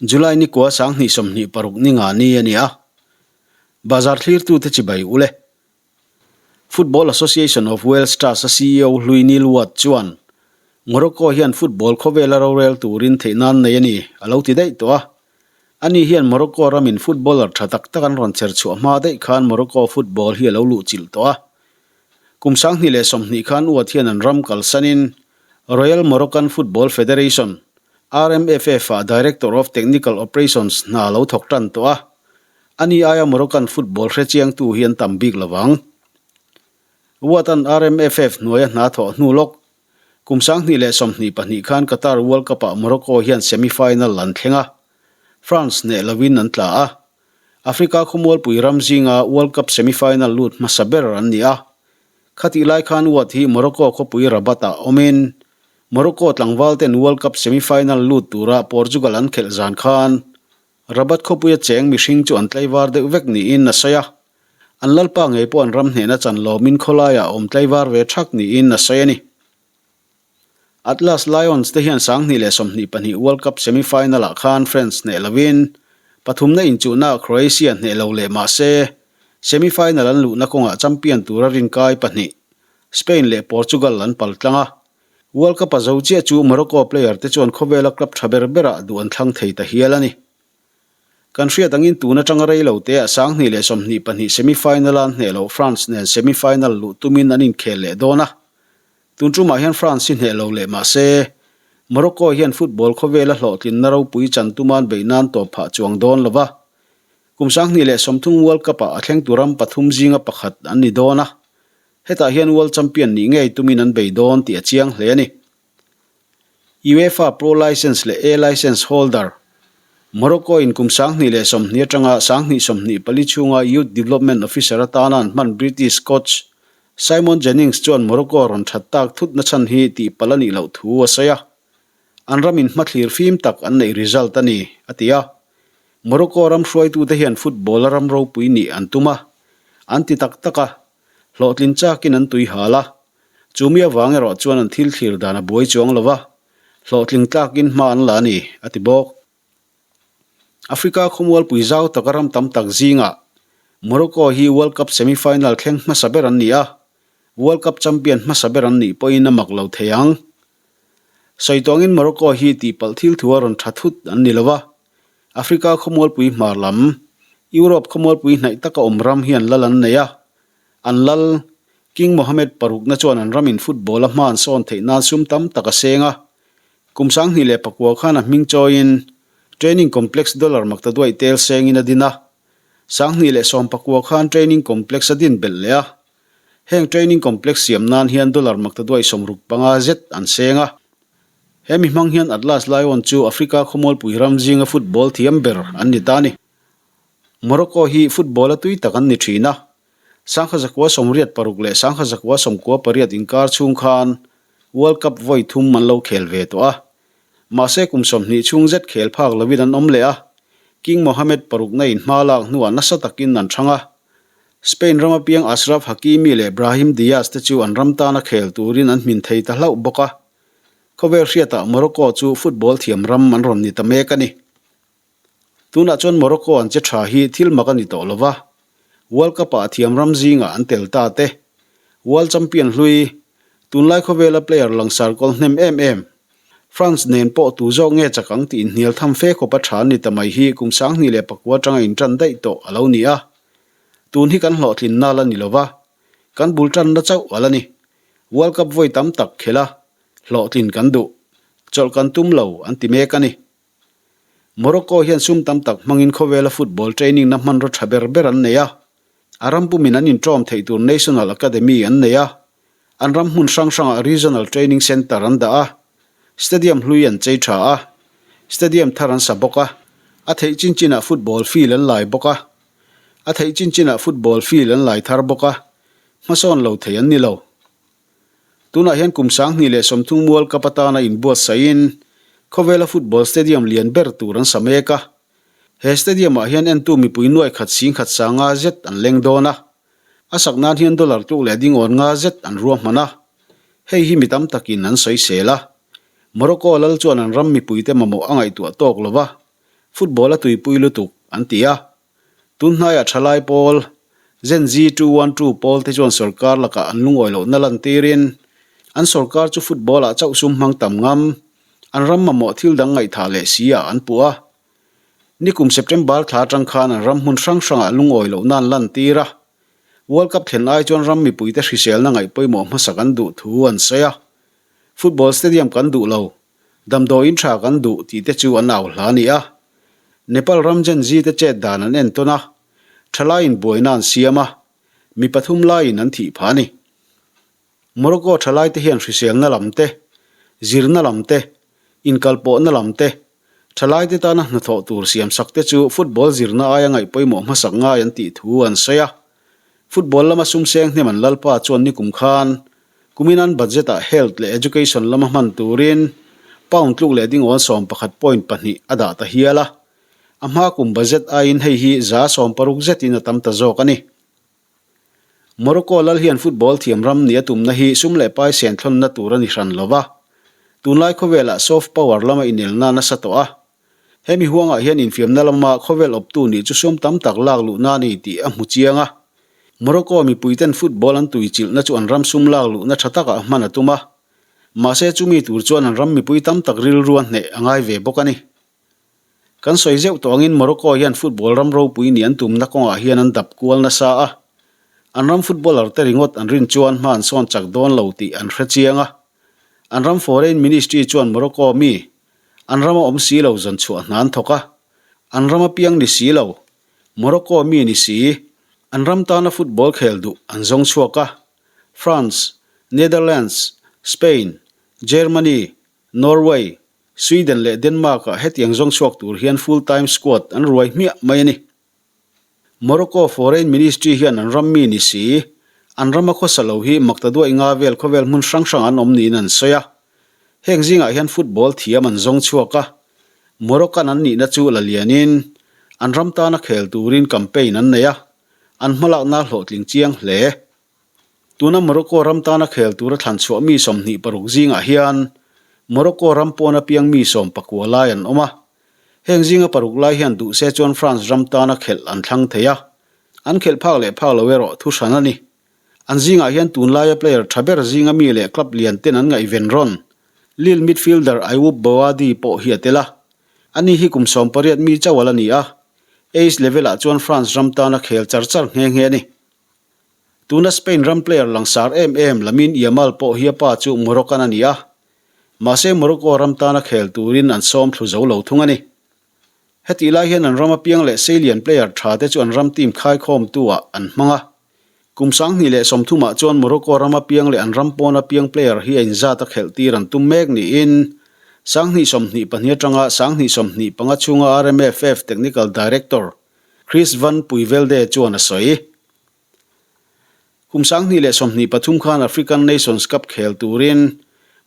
July ni kua 2026 ni nga ni a ni a. Bazar thlirtute chibai ule. Football Association of Wales Trust-a CEO hlui Neil Watt chuan, Morocco hian football khawvela rorel turin theih nan nei a ni, a lo ti daih tawh a. Ani hian Morocco ramin footballer tha tak tak an rawn cher chhuah hma daih khan Morocco football hi a lo luhchilh tawh a. Kum 2020 khan Watt hian an ram kalsanin Royal Moroccan Football Federation, RMFF, ah Director of Technical Operations hna a lo thawk tan tawh a. Ani aia Moroccan football hrechiangtu hi an tam bik lo vang. Watt-a'n RMFF hnuaia hna thawh hnu lawk, kum 2022 khan Qatar World Cup-ah Morocco hian semi-final an thleng a, France hneh lovin an tla a. Africa khawmualpui ram zinga World Cup semi-final lut hmasa ber an ni a. Khatih lai khan Watt hi Morocco khawpui Rabat-ah awmin Morocco tlangval ten World Cup semi-final lut tura Portugal an khelh zan khan Rabat khawpuia cheng mihring chu an tlaivar deuh vek niin a sawi a. An lalpa ngei pawh an ram hnehna chan lawmin khawlaiah a awm tlaivar ve thak niin a sawi a ni. Atlas Lions te hian 2022 World Cup semi-final-ah khan France hneh lovin pathumna inchuhnaah Croatia hneh lo leh mah se semi-final an luhna kawngah champion tura rinkai pahnih Spain leh Portugal an pal tlang a. World Cup a zo chiah chu Morocco player te chuan khawvela club tha ber berah duh an thlang thei ta hial a ni. Kan hriat angin tun atanga rei lo te ah 2022 semi-final-a an hneh loh France nen semi-final luh tumin an inkhel leh dawn a. Tun tumah hian France hi hneh lo leh mah se, Morocco hian football khawvela hlawhtlinna ropui chan tuman beih nan tawp phah chuang dawn lo va. Kum 2030 World Cup-ah a thlengtu ram pathum zinga pakhat an ni dawn a, hetah hian World Champion nih ngei tumin an bei dawn tih a chiang hle a ni. UEFA Pro Licence leh A Licence holder, Morocco-in kum 2020 atanga 2024 chhunga Youth Development Officer atana an hman British coach Simon Jennings chuan Morocco rawn that tak thut nachhan hi tihpalh a nih loh thu a sawi a, an ramin hmathlir fim tak an neih result a ni, a ti a. Morocco ram hruaitute hian football-a ram ropui nih an tum a, an ti tak tak a, hlawhtlin chakin an tui hal a. Chu mi avang erawh chuan an thil thlir dan a buai chuang lo va, hlawhtling tlakin hma an la a ni, a ti bawk. Africa khawmualpui zau taka ram tam tak zingah Morocco hi World Cup semi-final thleng hmasa ber an ni a, World Cup champion hmasa ber an nih pawhin a mak lo thei ang. Sawi tawngin Morocco hi tihpalh thil thu a rawn tha thut an ni lo va, Africa khawmualpui hmar lam, Europe khawmualpui hnaih taka awm ram hian lal an nei a, an lal King Mohammed parukna chuan an ramin football a hma an sawn theih nan sum tam tak a seng a, Kum 2009 khan a hming chawiin Training Complex dollar maktaduaih tel sengin a din a. 2019 khan Training Complex a din belh leh a. Heng Training Complex siam nan hian dollar maktaduaih 65 zet an seng a. He mi hmang hian Atlas Lion chu Africa khawmualpui ram zinga football thiam ber an ni ta a ni. Morocco hi football a tui tak an ni thin a. 1986 leh 1998 inkar chhung khan World Cup vawi thum an lo khel ve tawh a. Mahse kum 20 chhung zet khel phak lovin an awm leh a, King Mohammed parukna in hma lak hnuah nasa takin an thang a. Spain rama piang Achraf Hakimi leh Brahim Diaz te chu an ram tana khel turin an hmin thei ta hlauh bawk a. Khawvel hriatah Morocco chu football thiam ram an rawn ni ta mek a ni. Tunah chuan Morocco an che tha hi thil mak a ni tawh lo va, World Cup-ah thiam ram zingah an tel ta te. World Champion hlui, tunlai khawvela player langsar kawl hnem em em, France nen pawh tu zawk nge chak ang tih inhnial tham fe khawpa tha an ni ta mai hi kum 2009 atanga intan daih tawh a lo ni a. Tun hi kan hlawhtlinna la ni lo va, kan bul tanna chauh a la ni. World Cup vawi tam tak khelh a, hlawhtlin kan duh. Chawlh kan tum lo an ti mek a ni. Morocco hian sum tam tak hmangin khawvela football training na hmanraw tha ber ber an nei a. A ram pumin an inṭawm theih tur National Academy an nei a. An ram hmun hrang hrangah Regional Training Centre an dah a. Stadium hlui an chei tha a. Stadium thar an sa bawk a. A theih chin chinah football field an lai bawk a. A theih chin chinah football field an lai thar bawk a. Hmasawn lo thei an ni lo. Tunah hian kum 2030 World Cup atana inbuatsaihin khawvela football stadium lian ber tur an sa mek a. He stadium-ah hian entu mipui nuai khat sing khat sa nga zet an leng dawn a. A sak nan hian dollar tluk leh dingawn nga zet an ruahman a. Hei hi mi tam takin an sawisel a. Morocco lal chuan an ram mipuite mamawh a ngaihtuah tawk lo va. Football a tuipui lutuk, an ti a. Tun hnaiah thalai pawl, Gen Z 212 pawl te chuan sorkar lakah an lungawi lohna lantirin an sorkar chu football ah chauh sum hmang tam ngam, an ram mamawh thil dang ngaihthah leh si ah an puh a. Nikum September thla atang khan an ram hmun hrang hrangah lungawi lohna an lantir a. World Cup thlen ai chuan ram mipuite hriselna ngaih pawimawh hmasak an duh thu an sawi a. Football stadium kan duh lo, Damdawiin tha kan duh tih te chu an au hla a ni a. Nepal ram Gen Z te chet dan an entawn a, thalaiin buaina an siam a, mi pathum laiin an thih phah a ni. Morocco thalaite hian hriselna lam te, zirna lam te, inkalpawhna lam te, thalaite tana hnathawh tur siamsak te chu football zirna aia ngaih pawimawh hmasak ngai an tih thu an sawi a. Football lama sumseng hnem an lalpa chuan nikum khan Kumin an budget-ah health leh education lama hman turin pound tluk leh dingawn 11.2 a dah ta hial a. A hma kum budget aiin hei hi 60% zetin a tam ta zawk a ni. Morocco lal hian football thiam ram nih a tumna hi sum leh pai sen thlawnna tur a ni hran lo va. Tunlai khawvelah soft power lama inelna nasa tawh a. Hemi huangah hian infiamna lama khawvel awptu nih chu sum tam tak lak luhna a ni tih a hmu chiang a. Morocco mipuiten football an tuichilhna chu an ram sum lak luhna tha takah hman a tum a. Mahse chumi tur chuan an ram mipui tam tak rilru a hneh a ngai ve bawk a ni. Kan sawi zeuh tawh angin Morocco hian football ram ropui nih an tumna kawngah hian an dap kual nasa a. An ram footballer te ringawt an rin chuan hma an sawn chak dawn lo tih an hre chiang a. An ram foreign ministry chuan Morocco mi An rama awm si lo zawn chhuah hna an thawk a, an rama piang ni si lo, Morocco mi ni si, an ram tana football khel duh an zawng chhuak a, France, Netherlands, Spain, Germany, Norway, Sweden leh Denmark-ah hetiang zawng chhuak tur hian full time squad an ruai hmiah mai a ni. Morocco Foreign Ministry hian an ram mi ni si, an rama khawsa lo hi maktaduai nga vel khawvel hmun hrang hrang an awm niin an sawi a. Heng zingah hian football thiam an zawng chhuak a, Moroccan an nihna chu la lianin an ram tana khel turin campaign an nei a, an hmalakna hlawhtling chiang hle. Tuna Morocco ram tana khel tura thlan chhuah mi 26 zingah hian Morocco ram pawn apiang mi 19 lai an awm a. Heng zinga paruk lai hian duh se chuan France ram tana khelh an thlang thei a, an khelh phak leh phak lo erawh thu hran a ni. An zingah hian tunlaia player tha ber zinga mi leh club lian ten an ngaihven rawn Lille midfielder Ayoub Bouaddi pawh hi a tel a. Ani hi kum 18 mi chauh a la ni a, age level-ah chuan France ram tana khel char char nghe nghe a ni. Tuna Spain ram player langsar em em Lamine Yamal pawh hi a pa chu Moroccan a ni a, mahse Morocco ram tana khel turin an sawm thlu zo lo thung a ni. Hetih lai hian an ram apiang leh seilian player tha te chu an ram team khaikhawmtu ah an hmang a. Kum 2030 ah chuan Morocco ram apiang leh an ram pawn apiang player hi a inzat a khelh tir an tum mek niin 2024 atanga 2025 chhunga RMFF Technical Director Chris Van Puyvelde chuan a sawi. Kum 2023 khan African Nations Cup khel turin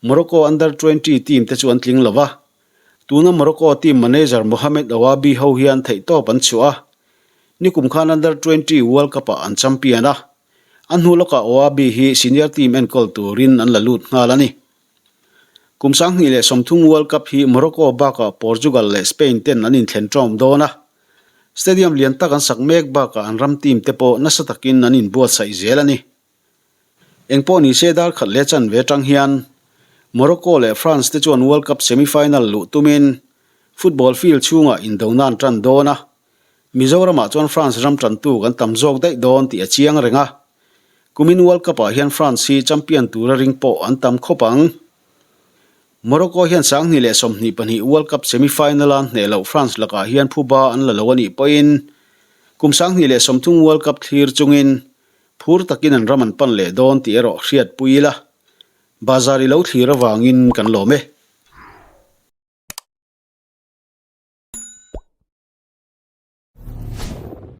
Morocco Under 20 team te chu an tling lo va. Tuna Morocco team manager Mohamed Ouahbi ho hian theihtawp an chhuah a. Nikum khan Under 20 World Cup-ah an champion a. A hnu lawkah Ouahbi hi senior team enkawl turin an la lut nghal a ni. Kum 2030 World Cup hi Morocco bakah Portugal leh Spain ten an inthlen ṭawm dawn a. Stadium lian tak an sak mek bakah an ram team te pawh nasa takin an inbuatsaih zel a ni. Engpawh ni se dar khat leh chanve atang hian Morocco leh France te chuan World Cup semi-final luh tumin football field chhungah indona an tan dawn a. Mizoramah chuan France ram tantu kan tam zawk daih dawn tih a chiang reng a. Kumin World Cup-ah hian France hi champion tura ring pawh an tam khawp ang. Morocco hian 2022 World Cup semi-final-a hneh loh France lakah hian phuba an la lo a nih pawhin kum 2030 World Cup thlir chungin phur takin an ram an pan leh dawn tih erawh hriatpui ila. Bazar i lo thlir avangin kan lawm e.